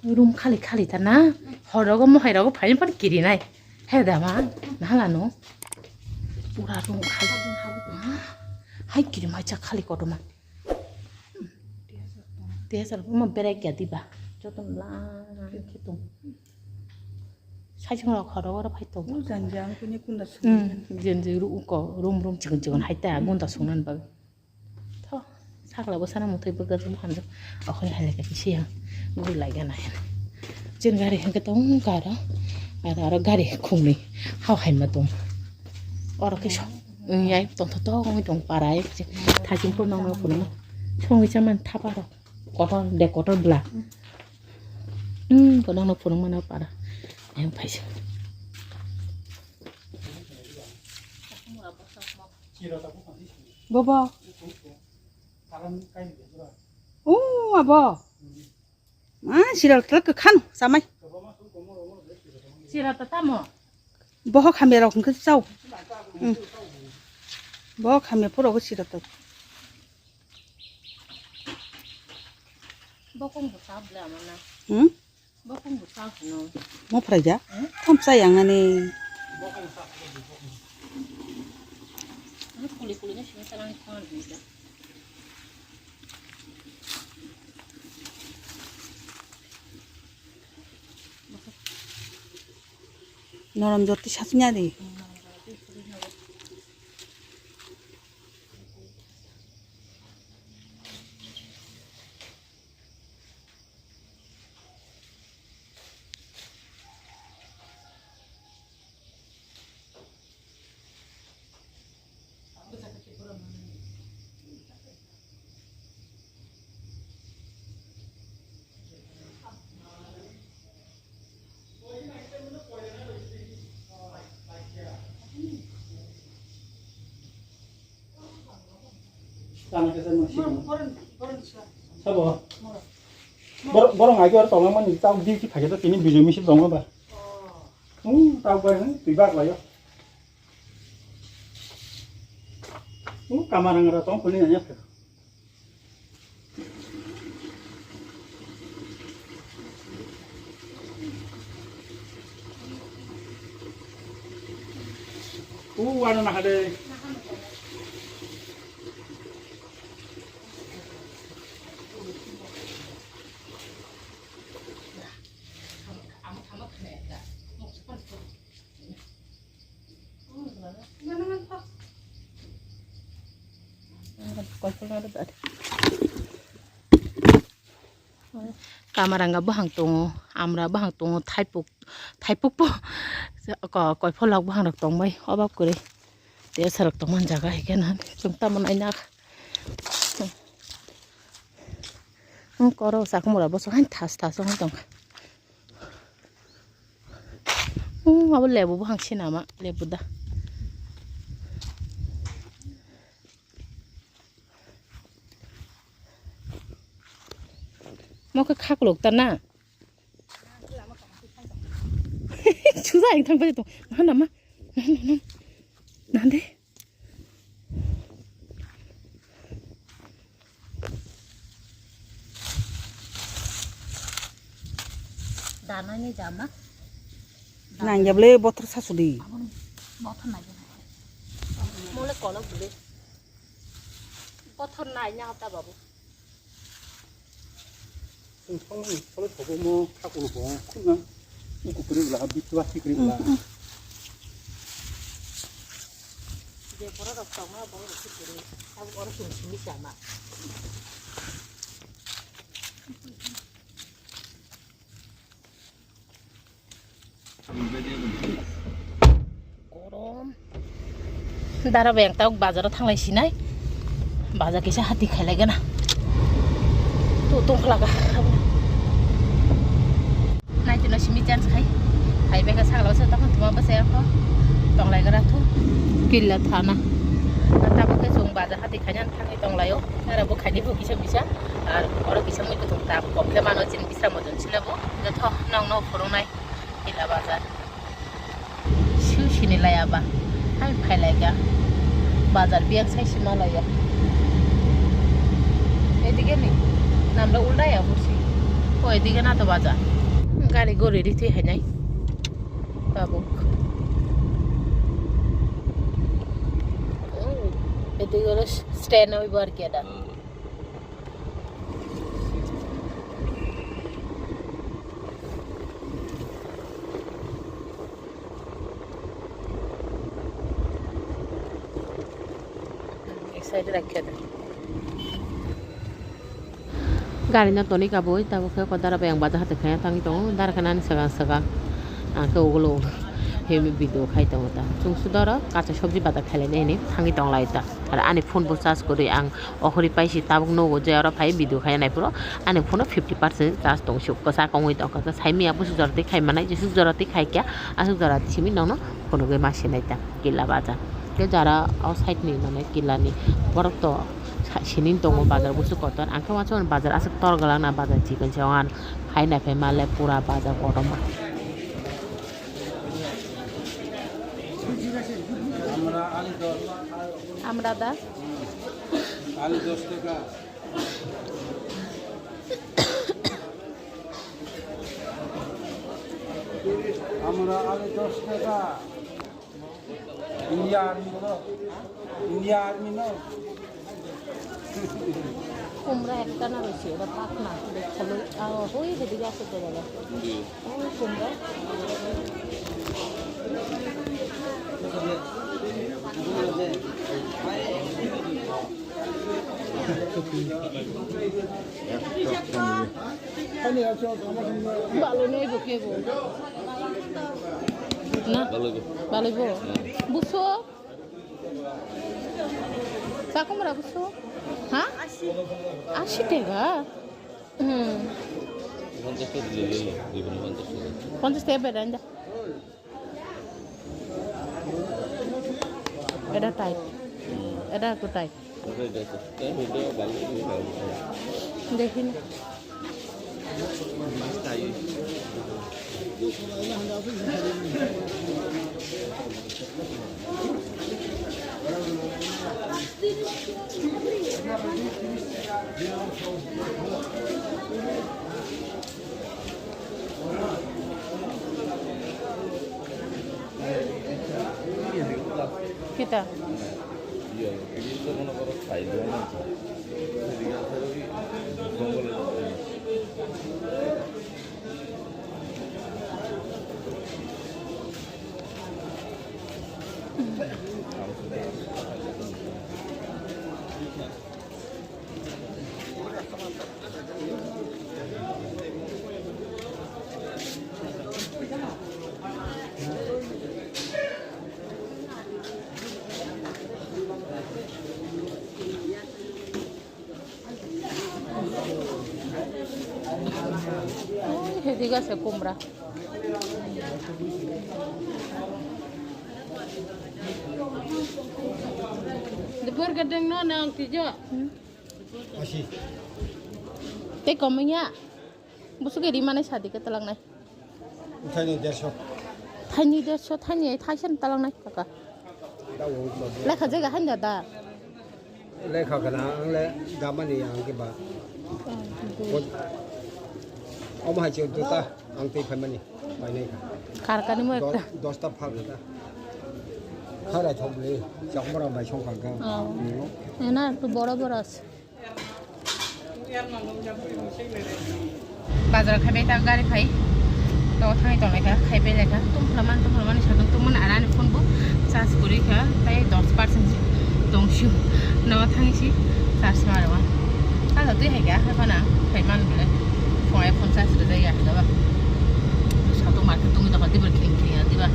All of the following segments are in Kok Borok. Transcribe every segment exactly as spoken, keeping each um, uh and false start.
Room khali khali ta na. Horogo mohai rogo phai pan kiri nai. He da ma. Na la no. Pura room khali. Hai kiri mai cha khali koto ma. Te sar mo berek ya diba. Joto lang khe tong. Sai chong rok horogo ro phai tong. U janjang kuni kunda sung. Hmm, jen je ru ko room room chigon chigon hai ta gunda sung nan ba. Tho, sakla bo sana muthai bwkha jwk hamjwk. Okhori hai lekha kisi yang. Guri lai gana hen. Jen gari hengke tong garo. Aro, aro gari khungni. Hao hai ma tong. Oro kisa. Yai tong tho tong tong parai. Thajin po nong nong phunuma. Songi chaman thapa rok. Kotor de kotor bla. Hmm, ko nong nong phunuma na para. Ayang phaisa. Bobo. Oh, abo. Ma, sirota kwkhano, chamai. Sirota tamo? Bohok hamya rok hwnkhe chao. Hmm. Bohok hamya phuru bo sirota. Bokong bo chao ble amana. Hmm? Bokong bo chao hwno. Mo phraija? Hmm? Tham chai ang ani. Kuli kuli no sini talang khan hwnkhe. Norom jor twi sasunya di. Sabo. Borok, borok ngai khe aro tongmani tao di ki phai khe tini bijui misil tongma ba. Hmm, tao bai, hmm, twi bak laio. Hmm, kamarang ra tong kuni nanya phe. U wana na hade. Kamaranga bwhang tongo, amra bwhang tongo, thaipuk, thaipuk po ko-, koiphol rok bwhang rok tongbai obak kwrwi. Te sarok tongmani jaga hai khe na chwng tamo naina. Ang koro sakmura bosong hai thas thas wng tong. Hmm, abo lebu bo hangse nama, lebu da. Mo khe khaklok ta na. Chuja ang thang pai tong. Na, na, ma. Na, na, na. Na, de. Danani jama. Nang jable bothor sasudi. Bothor nai. Mole kolok bule. Bothor nai nya hota babu. Songni solo sobo mo khakulu bo khuna uku kri bla bitwa sikri bla. Je borok rok tongma borok rok sikri. Abo oro sung simi sama. Korom. Dara bai ang tabuk bazaro thanglai sinai. Bazar kisa hati khailai gana. Tu tongkhlaka. Nai tino simi chance khai. Hai beka sagla se tokon tuma basa yakho. Tonglai gara thu. Killa thana. Tabuk ke sung bazar hati khaina thangni tonglaio. Ara bo khaini bo kisa kisa. Ar oro kisa mui kutung ta. Kokle mano chini kisa mojon silabo. Jotho nong no phurungnai. Killa bazar. Siu sini laya ba. Hai phai lai ga. Bazar biang sai sima laya. Edige ni. Namra ulda ya bursi. O edige na to bazar. Gari go ready twi hainai. Tabuk. Ete golo stand oi bar keda. Excited rakhya da. Gari no toni kabui, tabuk khe ko dara bai ang baja hati khaina tangwi tongo, dara khe nani swkang swkang ang khe ugulo himwi video khai tongo ta. Chwng sudoro kacha sobji baja khailai nai hinwi thangwi tong lai ta. Aro ani phone bo charge kwrwi ang okhorwi paisi tabuk nogo je oro phai video khai nai phuru ani phone o fifty percent charge tong sio kwchak wngwi tong kha. Saimanya busu jora twi khai manai, jesuk jora twi khai kya, aswk jora twi simi nokno phunugwi ma sinai ta kila baja. Khe jara o side ni mane kila ni borok to sa-, sini tongo bajar busu kotor. Ang khe uansukmani bajar aswk tor gwlak na bajar chikon se wan hai nai phai ma le pura bajar kotorma. Amra da. Alu dos taka. Amra alu dos taka. India Army no. India Army no. Kumra ekta na roise, ora pakna, dekhaloi, ah, hoi, hedi gase to dada. Oi, kumra. Baloi noi bo kebo. Na? Baloi bo. Baloi bo. Buso? Sakumra buso? Ha? Ashi tega? Hmm. Ponchash taka dile, dile ponchash taka. Ponchash taka beda inda. Eda tight. Eda ku tight. Dekhi na. Kita. Oi, hedi gase kumra. Dipur gedeng no nang tijo. Asi. Te komeng ya. Busu ke rimane sadi ke telang nai. Thaini dersho. Thaini dersho, thaini ai thaisa ni talang nai kaka. Lekha jaga hain da da. Lekha kana ang le damani ang ke ba. Omo hai che duta ang tei phaimani painai kha. Karkani mo ekta. Dosta phal da. Khara thok le chakmara bai song kha. Oh. Ena tu boro boro ase. Bazar khai bai ta gari phai. To thangwi tong lai kha, khai bai lai kha. Tum phlamani, tum phlamani, sadung tum mani arani phone bo charge kwrwi kha. Tai dos percent tong sio. No thangwi si charge ma rwa. Ta da twi hai kha, hai phana khai man bole. Phone, phone charge rwjak ya, hai ba. Sadung market tungwi tong kha, dibar khring khring ya, diba.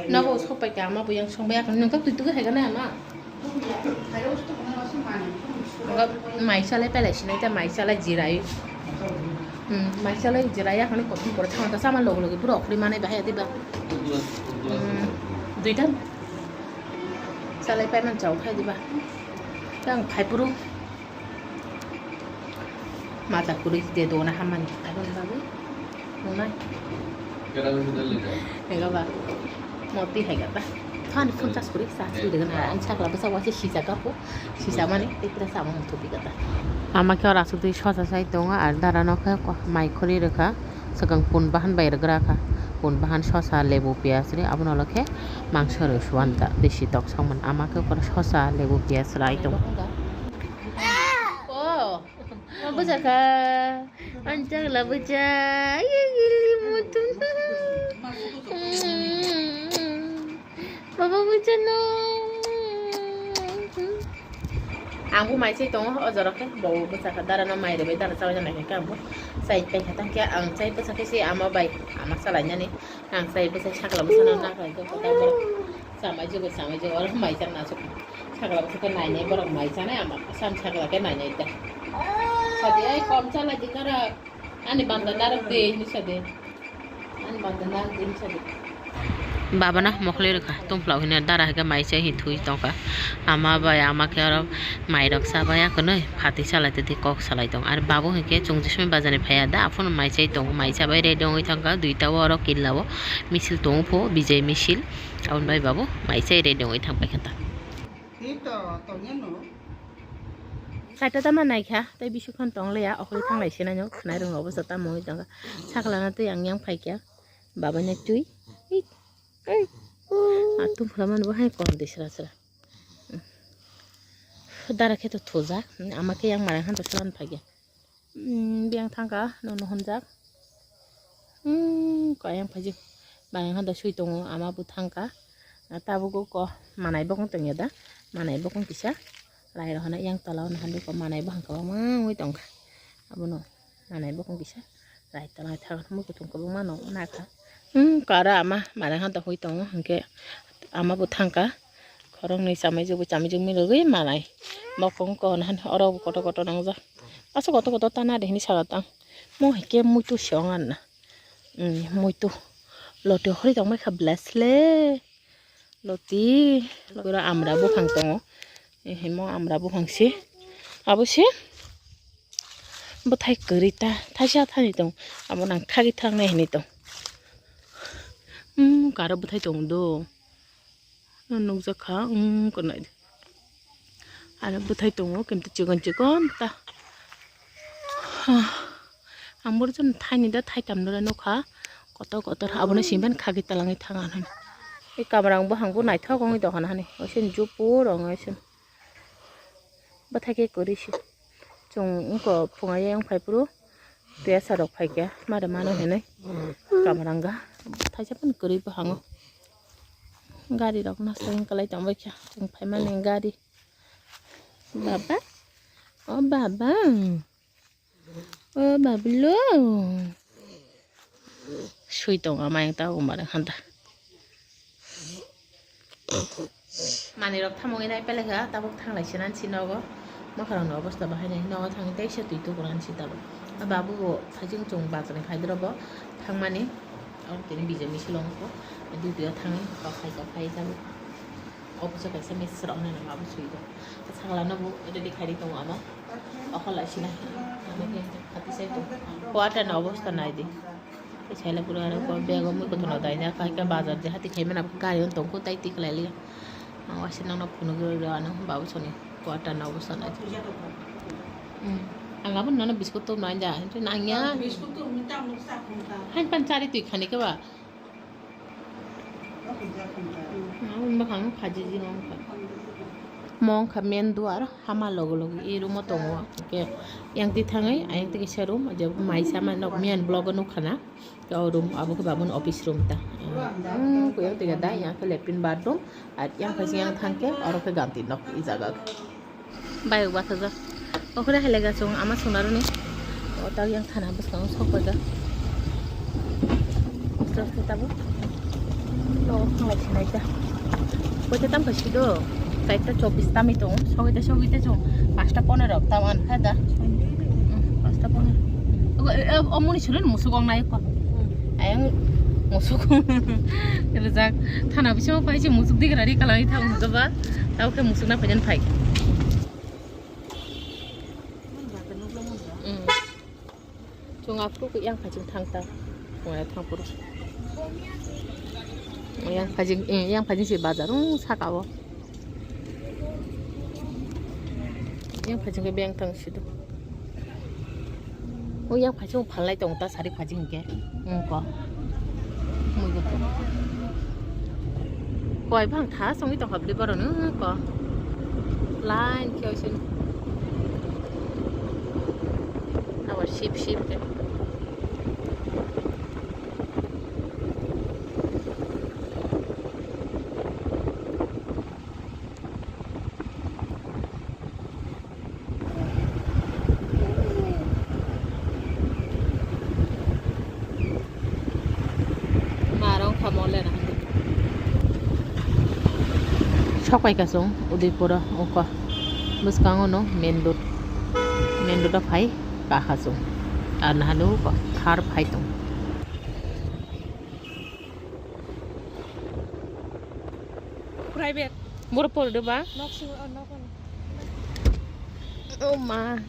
Nogo sok pai kha, ama bo yang song bai, akon nung tok twi twi hai gana ama. Nogo mai salai pelai sinai ta mai salai jirai. Hmm, mai salai jirai, akon kothom pore thang ta sama logo logo pura okri manai bahai diba. Hmm, duita salai pai man chao khai diba. Tang phai puru. Maja kwrwi de dona hamani. Aboni bagwi nungnai. Ega ba. Moti hai gata. Thani phone charge kwrwi, charge kwrwi rwgwna, ang sakla bwsa waisa sijak kha pho, sijak mani tei pura sama mung thupi kha ta. Ama khe ora aswk twi sosa sai tongo, ar dara no khe ko-, mai khori rwkha, swkang pun bahan bai rwgra kha, pun bahan sosa lebu piyaj ri, abono ulo khe mangso rw suan ta, desi tok songmani, ama khe oro sosa lebu piyaj rai tongo. Oh, bwsa kha. Ang chakla bwcha, ayy, gili mutung. Baba bwcha no. Ang bo mai chai tongo, o jora khe bo bwsa kha, dara no mai rwbai, dara chabai nai khe ang bo chai pai kha, tang khe ang chai bwsa khe se ama bai, ama salai nani. Ang sai bwsai sakla bwsano naklai khe kwtal borok chamai jugo, chamai jugo, oro mai chang nasuk. Sakla bwsa khe nainai borok mai chanai, ama sam sakla khe nainai ta. Sadi ai kom chala di norok. Ani banda narok de hini sadi. Ani banda narok de hini sadi. Babana mokhloi rwkha, tungphla hwnwi dara hai khe mai chai hi thui tongkha. Ama bai ama khe oro mairok chabai ya kwnwi phatwi salai twi kok salai tong. Ar babu hinkhe chwng jismai bazar ni phaiya da, aphano mai chai tongo, mai chabai ready wngwi thangkha, duita o oro killa o. Misil tongo pho, Bijay misil. Aboni bai babu mai chai ready wngwi thang paikha ta. Kaita tama naikha, tei bisukhan tong leya, okhorwi thang lai se nai no, khwnai rwng obo jota mungwi tongkha. Sakla na twi ang yang phaikha, baba no twi. Ei, ei. Atum phlamani bo hai kon de sra sra. Dara khe to thujak, ama khe yang mara han to slan phaikha. Biyang thangkha, nono hwnjak. Kayang phaijak. Bayang handa sui tongo, ama bo thangkha. Tabuk o ko manai bokong tongya da. Manai bokong kisa. Lai rohana yang tola o nahan ko manai bokong kwbangma wngwi tongkha. Abono manai bokong kisa. Lai tola thang mui kutung kwbangma no nakha. Kara ama manai handa hui tongo. Hinkhe ama bo thangkha. Khoroknwi chamaijuk bo chamaijuk milogwi manai. Bokong ko nahan oro bo kotor kotor nangjak. Aswk kotor kotor tana de hinwi saka tang. Mo hai khe muitu se ong anna. Muitu. Loti hori tong mai kha bless le. Loti. Pura amra buphang tongo. Himo amra buphang se. Abo se. Bwthai kwrwi ta. Thaisa thani tong. Abo nang khagwi thangnai hinwi tong. Karo bwthai tong do. Nukjakha, wng, kwnwi. Aro bwthai tongo, kintu chikon chikon ta. Ang boro chwng thaini da, thaitham no nukha. Kotor kotor, abono simi khagwi talangwi thang ang. Ei kamrang buphang bo naithok wngwi tongkha na hani. Oisin jupur wng oisin. Bwthai khe kwrwi se. Chwng wngkha phunga yang phai phuru. Tei asa rok phai khe mare mano hinwi. Kamranga. Thaisa phano kwrwi bwhango. Gari rok nasa wng kwlai tong bai kha. Chwng phaimani gari. Baba. O baba. O bablo. Sui tongo ama yang tabuk mare handa. Manwi rok thamwi nai pele kha, tabuk thanglai se nang si nogo. Mwkhang ni obostha bahai nai, nogo thangwi teisa twi tubu nang si tabuk. A babu bo thajing chung bachani phai doro bo thangmani. Oro tini bijami silong ko duty o thangwi kok khai kok khai tabuk. Office o kaisa message rok nai nang abo sui do. Sakla no bo ready khai ri tongo ama. Okholai sina. Quarter ni obostha nai di. Saila pura aro ko bag o mui kotorno daina kai ka bazar je hati khai mana gari on tongko tai tik lai liya. Ang waisa nang no phunuk rw ano babu soni quarter ni obostha nai di. Ang abo nono biscuit to nai da. Nang ya. Biscuit to minta muksa khunta. Hain pan chari twi khani ke ba. Mwkhang phaji jino wngkha. Mo wngkha main duar, hama logo logo e room o tongo. Hwnkhe yang twi thangwi ayang twi kisa room, je mai sama nok miyan vlog o nukha na. O room abo khe babun office room ta. Ang kuyang twi da yang khe latrine bathroom, ar yang khe yang thangkhe oro khe ganti nok e jaga. Bayok bathajak. Okhore hai lega chwng ama swngnarwni. O tak yang thana bwskango sok paijak. Bwskango tabuk. Nogo khanglai sinai ta. Koita tam kaisi do. Chaita chobbish tami tongo. Sogwi ta sogwi ta chwng. Pasta ponero tam an kha da. Pasta ponero. Ogo, e, e, o muni suri musuk ong nai ko. Ayang musuk. Rijak. Thana bisingo paisi musuk digra ri kalai thang musuk ba. Tao khe musuk na phajan phai. Chwng aphuru khe yang phai chwng thang ta. Phungai thang phuru. Yang phajing, eh, yang phajing si bazar, um, saka o. Yang phajing ke beng tang sido. O yang phajing phalnai tong ta sari phajing ke. Um, ko. Mui ko. Koi bang tha songi tong habli baro no ko. Line kyo sin. Awa sip sip ke. Sok pai ka chwng Udaipur o, ungkha bwskango no main road, main road o phai. Kaha chwng. Ar nahale o thar phai tong. Private. Boro pordo ba? Nok singo, oh, nok. Oh ma.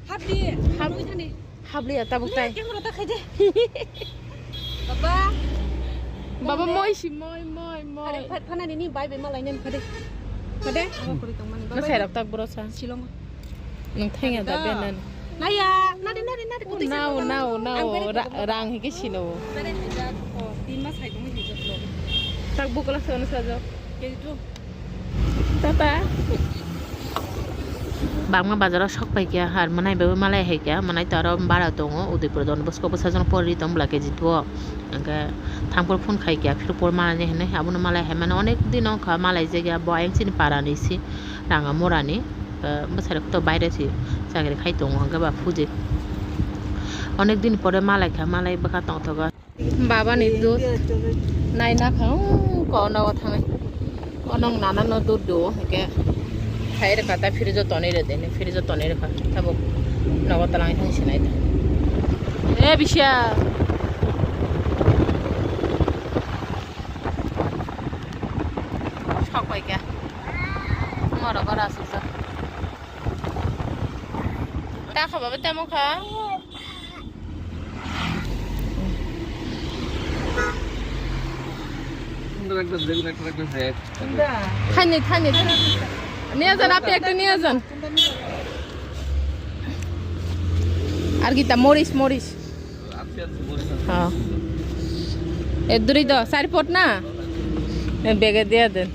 Hapdi. Hap-, hapdi thani. Hapli ya tabuk tai. Camera ta khaide. Baba. Baba moi si moi, moi, moi. Are phat phana nini bai bai malai nen phade. Phade. Amo kuri tong mani. Baba. Sai rok tak boro sa. Shillong. Nang thangya da benan. Naya, nari, nari, nari, kutui. Nao, nao, nao, rang hike sino. Bere hijak, oh, tin mas hai tongwi hijak lo. Tak bukla sono sajo. K G two. Tata. Bangma bazaro sok pai kya, har manai bebe malai hai kya, manai to aro bara tongo, Udaipur Don Bosco bwsajwk pori tong bwla K G two o. Hwnkhe thangphuru phone khai kya, phirpor manani hinwi abono malai hai mano onek din wngkha malai jagya bo ayang chini parani si. Ranga morani, eh, bwsarok to baire se chakri khai tongo, hwnkhe ba phuji. Onek din pore malai kha, malai bwkha tongthogo. Baba ni dud nai na kha, oh, ko nogo thangwi. Onong nana no dud do, hwnkhe khai rwkha ta fridge o tonwi rwdi, fridge o tonwi rwkha. Tabuk nogo twlangwi thang sinai ta. Eh, bisiya. Sok pai kha. Morok oro aswk jak. Ta kha baba tamo kha. Thani, thani, thani. Niye jan, api ekta niye jan. Ar kita moris, moris. Ha. E duri do, sari pot na? E bege dia den.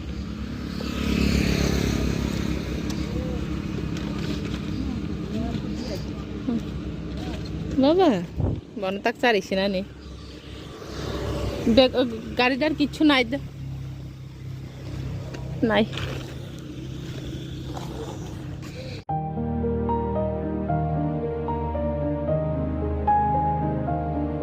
Baba, bono tak chari sinani. Beg, gari dar kichu nai do. Nai.